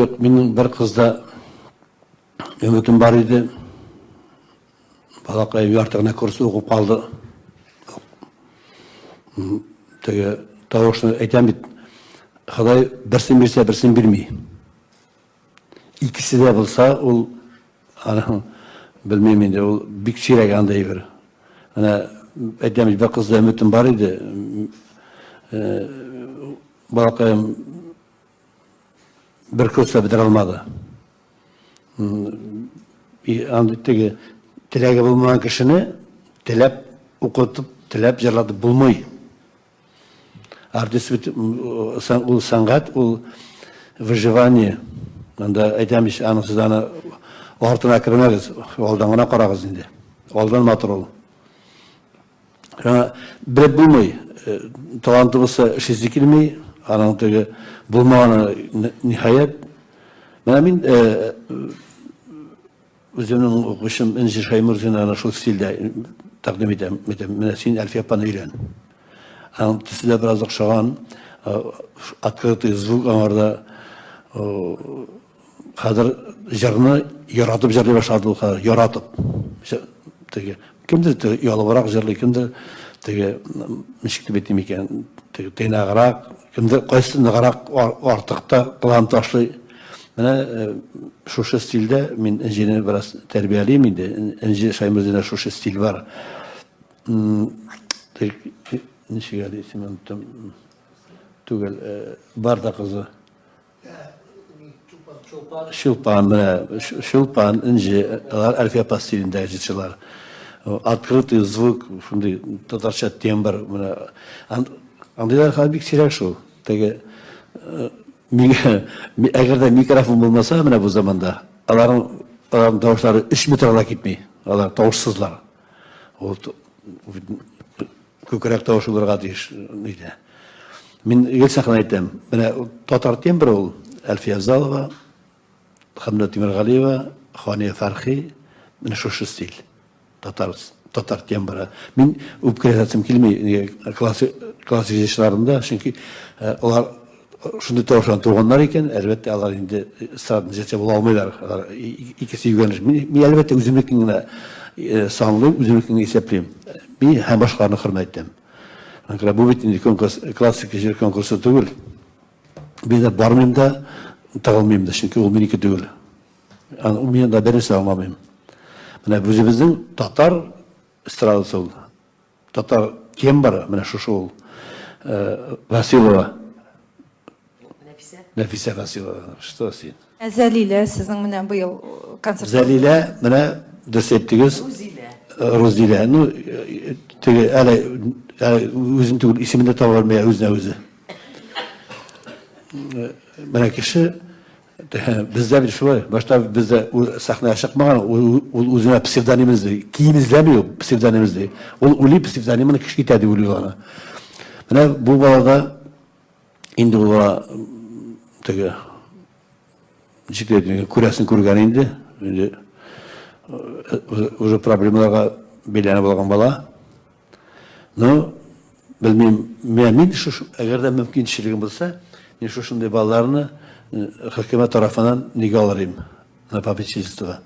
Юк, минем бер кызда өметем бар иде. Балакай ярты гына курс укып калды. Теге тавышны әйтәм бит, Ходай берсен бирсә, берсен бирми. Икесе дә булса, ул аның белмим инде, ул бик сирәк андый бер. Менә әйтәм бит, бер кызда өметем бар иде. Балакаем бер курс та бетерә алмады. Андый теге теләге булмаган кешене теләп укытып, теләп җырлатып булмый. Артист бит ул сәнгать, ул выживание. Анда әйтәм ич, аның сез аны артына кермәгез, алдан гына карагыз инде. Алдан матур ул. Шуңа белеп булмый, таланты булса эшлисе килми, аның теге булмаганы ниһаять. Менә мин үземнең укучым Энҗе Шәймурзинаны шул стильдә тәкъдим итәм. Әйтәм, менә син Әлфия апаны өйрән. Аның төсе дә бераз охшаган, открытый звук аңарда. Хәзер җырны яратып җырлый башлады ул хәзер, яратып. Теге кемдер теге ялыбрак җырлый, кемдер теге ничек дип әйтим икән, теге тыйнаграк, кемдер кайсы ныграк артык та кылан ташлый. Менә э, шушы стильдә мин Энҗене бераз тәрбиялим инде. Энҗе Шаймурзина шушы стиль бар. Ничек әле исемен оныттым. Түгел, э, бар да кызы. Чулпан, менә Чулпан, Энҗе, алар Әлфия апа стилендәге җырчылар. Открытый звук, шундый татарча тембр, менә андыйлар хәзер бик сирәк шул. Теге әгәр дә микрофон булмаса, менә бу заманда, аларның аларның тавышлары 3 метрга да китми. Алар тавышсызлар. Ул күкрәк тавышы булырга тиеш нидә. Мин гел сәхнә әйтәм. Менә татар тембры ул Әлфия Авзалова, Хәмдә Тимергалиева, Хания Фәрхи, менә шушы стиль. Татар татар тембры. Мин үпкәләтәсем килми классик классик җырчыларында, чөнки э, алар шундый тавыштан туганнар икән, әлбәттә, алар инде эстрадный җырчы була алмыйлар. Алар икесе югәнеш. Мин, мин әлбәттә үземнекен генә э, санлыйм, үземнекен генә исәплим. Мин һәм башкаларны хөрмәт итәм. Күрә бу бит инде конкурс, классик җыр конкурсы түгел. Мин дә бармыйм да, тыгылмыйм да, чөнки ул минеке түгел. Аны мин дә бернәрсә аңламыйм. Менә үзебезнең татар эстрадасы ул. Татар кем бар, менә шушы ул. Э, Василова. Нәфисә. Нәфисә Василова. Что син? Ә Зәлилә сезнең менә быел концерт. Зәлилә менә дөрес әйттегез. Рузилә. Рузилә. Ну, теге әле үзен түгел, исемен дә таба белми үзенә үзе. Менә кеше бездә бит шулай. Башта бездә сәхнәгә чыкмаган, ул үзенә псевдоним эзли. Кием эзләми ул, псевдоним эзли. Ул уйлый псевдонимын кеше китә дип уйлый аны. Менә бу балада инде ул бала теге ничек дип әйтим, күрәсен күргән инде. Инде уже проблемаларга бәйләнеп алган бала. Ну, белмим, менә мин шушы, әгәр дә мөмкинчелегем булса, мин шушындый балаларны хөкүмәт тарафыннан нигә алыр идем на попечительство.